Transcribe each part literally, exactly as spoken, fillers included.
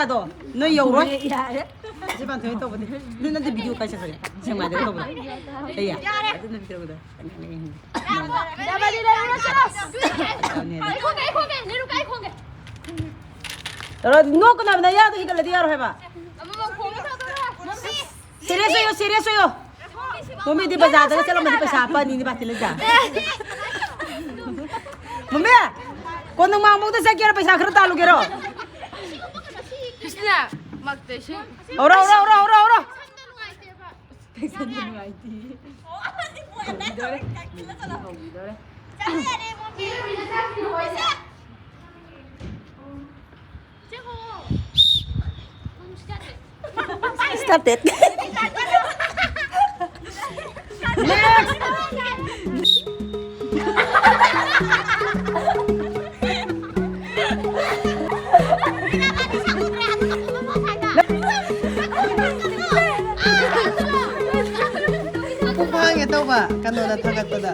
ꯑꯗꯣ ꯅꯣꯏ ꯌꯧꯔꯣꯏ꯫ ꯌꯥꯔꯦ꯫ ꯁꯤ ꯄꯥꯟꯊꯣꯏ ꯇꯧꯕꯗꯤ꯫ ꯅꯣꯏ ꯅꯠꯇꯦ, ꯚꯤꯗꯤꯑꯣ ꯀꯥꯏ ꯆꯠꯈ꯭ꯔꯒꯦ? ꯁꯦꯛꯃꯥꯏꯗ ꯇꯧꯕꯗꯣ꯫ ꯌꯥꯔꯦ꯫ ꯑꯗꯨ ꯅꯨꯃꯤꯠ ꯇꯧꯕꯗꯣ꯫ ꯇꯧꯔꯣ, ꯅꯣꯛꯀꯅꯨ ꯍꯥꯏꯕ, ꯅꯌꯥꯗꯣ ꯍꯤꯒꯠꯂꯗꯤ ꯌꯥꯔꯣꯏ ꯍꯥꯏꯕ꯫ Serious ꯑꯣꯏꯌꯣ, serious ꯑꯣꯏꯌꯣ꯫ ꯃꯃꯤꯗꯤ ꯕꯖꯥꯔꯗꯒ ꯆꯠꯂꯝꯃꯗꯤ ꯄꯩꯁꯥ ꯍꯥꯞꯄꯛꯑꯅꯤꯅꯦ ꯕꯥꯇꯤꯜ ꯂꯩꯇ꯫ ꯃꯃꯤ, ꯀꯣꯅꯨꯡ ꯃꯥꯡꯕꯧꯗ ꯆꯠꯀꯦꯔꯣ, ꯄꯩꯁꯥ ꯈꯔ ꯇꯥꯜꯂꯨꯒꯦꯔꯣ? ꯀ꯭ꯔꯤꯁꯅ, ꯃꯛꯇ ꯏꯁꯤꯡ꯫ ꯍꯧꯔꯣ, ꯍꯧꯔꯣ, ꯍꯧꯔꯣ, ꯍꯧꯔꯣ, ꯍꯧꯔꯣ꯫ ꯄꯩꯁꯥ ꯅꯨꯡꯉꯥꯏꯇꯦ꯫ ꯍꯧꯕꯤꯗꯣꯔꯦ꯫ ꯍꯧꯕꯤꯗꯣꯔꯦ꯫ Started. ꯃꯄꯨꯡ ꯐꯥꯍꯟꯒꯦ ꯇꯧꯕ ꯀꯩꯅꯣꯗ ꯊꯥꯒꯠꯄꯗ꯫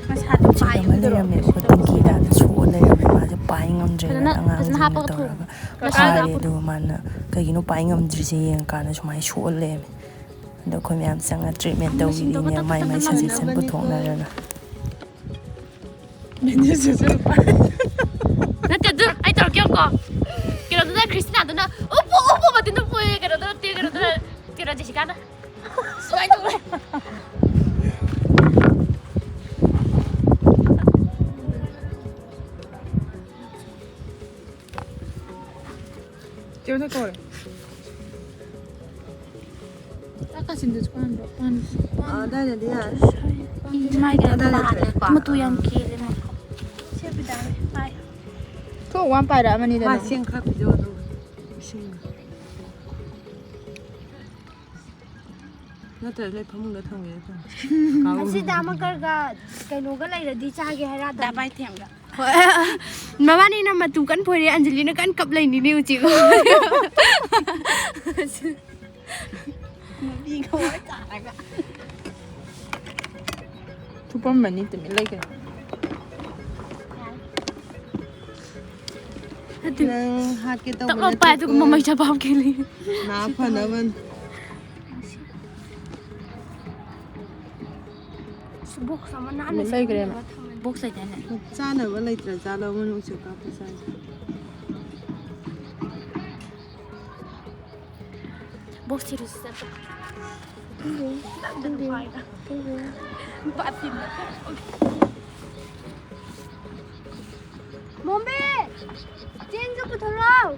ꯃꯁꯥꯗꯣ ꯆꯦ ꯑꯃ ꯄꯥꯏꯕꯗꯨꯔꯣ? ꯂꯩꯔꯝꯃꯦꯕꯀꯣ, ꯇꯤꯡꯀꯤꯗ ꯁꯣꯛꯑ ꯂꯩꯔꯝꯃꯦ꯫ ꯃꯥꯁꯦ ꯄꯥꯏ ꯉꯝꯗ꯭ꯔꯦꯅ ꯐꯖꯅ, ꯐꯖꯅ ꯑꯉꯥꯡꯁꯤꯡꯅ ꯍꯥꯞꯄꯒ ꯊꯣꯡꯉꯣ꯫ ꯇꯧꯔꯒ ꯃꯁꯥꯗꯣ ꯐꯥꯔꯦ꯫ ꯍꯥꯞꯄ-, ꯑꯗꯨꯒ ꯃꯥꯅ ꯀꯩꯒꯤꯅꯣ ꯄꯥꯏ ꯉꯝꯗ꯭ꯔꯤꯁꯦ ꯌꯦꯡꯉꯀꯥꯟꯗ ꯁꯨꯃꯥꯏꯅ ꯁꯣꯛꯑ ꯂꯩꯔꯝꯃꯦ꯫ ꯑꯗꯣ ꯑꯩꯈꯣꯏ ꯃꯌꯥꯝ ꯆꯪꯉ ꯇ꯭ꯔꯤꯠꯃꯦꯟ ꯇꯧꯕꯤꯔꯤꯅꯦ, ꯃꯥꯏ ꯃꯥꯏ ꯁꯖꯦꯁꯟ ꯄꯨꯊꯣꯛꯅꯔꯒ꯫ ꯅꯠꯇꯦ, ꯑꯗꯨ ꯑꯩ ꯇꯧꯔꯛꯀꯦ ꯌꯦꯡꯉꯨꯀꯣ꯫ ꯀꯩꯅꯣꯗꯨꯅ, ꯀ꯭ꯔꯤꯁꯇꯤꯅꯥꯗꯨꯅ, "ꯎꯞꯄꯣ, ꯎꯞꯄꯣ, ꯃꯇꯤꯟꯗꯣ ꯎꯞꯄꯣꯌꯦ", ꯀꯩꯅꯣꯗꯨꯅ, ꯅꯠꯇꯦ, ꯀꯩꯅꯣꯗꯨꯅ, ꯀꯩꯅꯣ, ꯖꯦꯁꯤꯀꯥꯅ꯫ ꯁꯨꯃꯥꯏꯅ ꯇꯧꯔꯦ꯫ ꯆꯦ ꯍꯣꯏꯅ ꯀꯧꯔꯦ꯫ ꯆꯥꯛ ꯀꯥꯁꯤꯟꯗꯁꯨ ꯄꯥꯟꯕ꯭ꯔꯣ? ꯄꯥꯟ-, ꯑꯗꯥꯏꯗꯗꯤ ꯌꯥꯔꯦ꯫ ꯏ ꯃꯥꯏꯗ ꯑꯗꯥꯏꯗ ꯃꯥꯜꯂꯦ꯫ ꯊꯣꯛꯑꯦ꯫ ꯃꯇꯨ ꯌꯥꯝ ꯀꯦꯜꯂꯦ ꯃꯥ꯫ ꯁꯦ ꯕꯤꯗꯥꯅꯦ꯫ ꯄꯥꯏ꯫ ꯊꯣꯛ ꯋꯥꯟ ꯄꯥꯏꯔꯛꯑꯃꯅꯤꯗꯅ꯫ ꯃꯥ ꯆꯦꯡ ꯈꯔ ꯄꯤꯖꯧ ꯑꯗꯨꯒ ꯏꯁꯤꯡ꯫ ꯅꯠꯇ꯭ꯔꯗꯤ ꯑꯩ ꯐꯃꯨꯡꯗ ꯊꯝꯒꯦ ꯇꯧꯅꯤ꯫ ꯑꯁꯤꯗ ꯑꯃꯀꯔꯒ ꯀꯩꯅꯣꯒ ꯂꯩꯔꯗꯤ ꯆꯥꯒꯦ ꯍꯥꯏꯔꯛꯑꯗꯝꯅꯤ꯫ ꯗꯥ ꯄꯥꯏꯊꯦꯝꯒ꯫ ꯍꯣꯏ꯫ ꯃꯕꯥꯅꯤꯅ ꯃꯇꯨ ꯀꯟ ꯐꯣꯏꯔꯦ, ꯑꯟꯖꯂꯤꯅ ꯀꯟ ꯀꯞ ꯂꯩꯅꯤꯅꯦ ꯍꯧꯖꯤꯛ꯫ ꯅꯨꯄꯤꯒ ꯋꯥꯔꯤ ꯁꯥꯔꯒ꯫ ꯊꯨꯞꯄꯝꯃꯅꯤ, ꯇꯨꯃꯤꯟ ꯂꯩꯒꯅꯤ꯫ ꯅꯪ ꯍꯥꯠꯀꯦ ꯇꯧꯕ ꯇꯞꯅ ꯄꯥꯏ, ꯑꯗꯨꯒ ꯅꯠꯇꯦꯀꯣ꯫ ꯃꯃꯩ ꯆꯄꯥꯛ ꯀꯦꯜꯂꯤ꯫ ꯅꯥ ꯐꯅꯕꯅꯤ꯫ ꯕꯣꯛꯁ ꯑꯃ ꯅꯥꯟꯅ ꯂꯩꯈ꯭ꯔꯦ꯫ ꯁꯦꯝꯃꯒ ꯊꯝꯃꯅꯤ꯫ ꯕꯣꯛꯁ ꯂꯩꯇꯦꯅꯦ꯫ ꯆꯥꯅꯕ ꯂꯩꯇ꯭ꯔ ꯖꯥꯠꯂꯣ ꯃꯣꯏꯅ ꯎꯆꯦꯛ ꯀꯥꯞꯄ ꯆꯥꯏꯗꯣ? ꯕꯣꯛꯁ ꯊꯤꯔꯨꯁꯤ ꯆꯠꯄ꯫ ꯃꯣꯝꯕꯤ! ꯆꯦꯡꯁꯨ ꯄꯨꯊꯣꯔꯛꯑꯣ!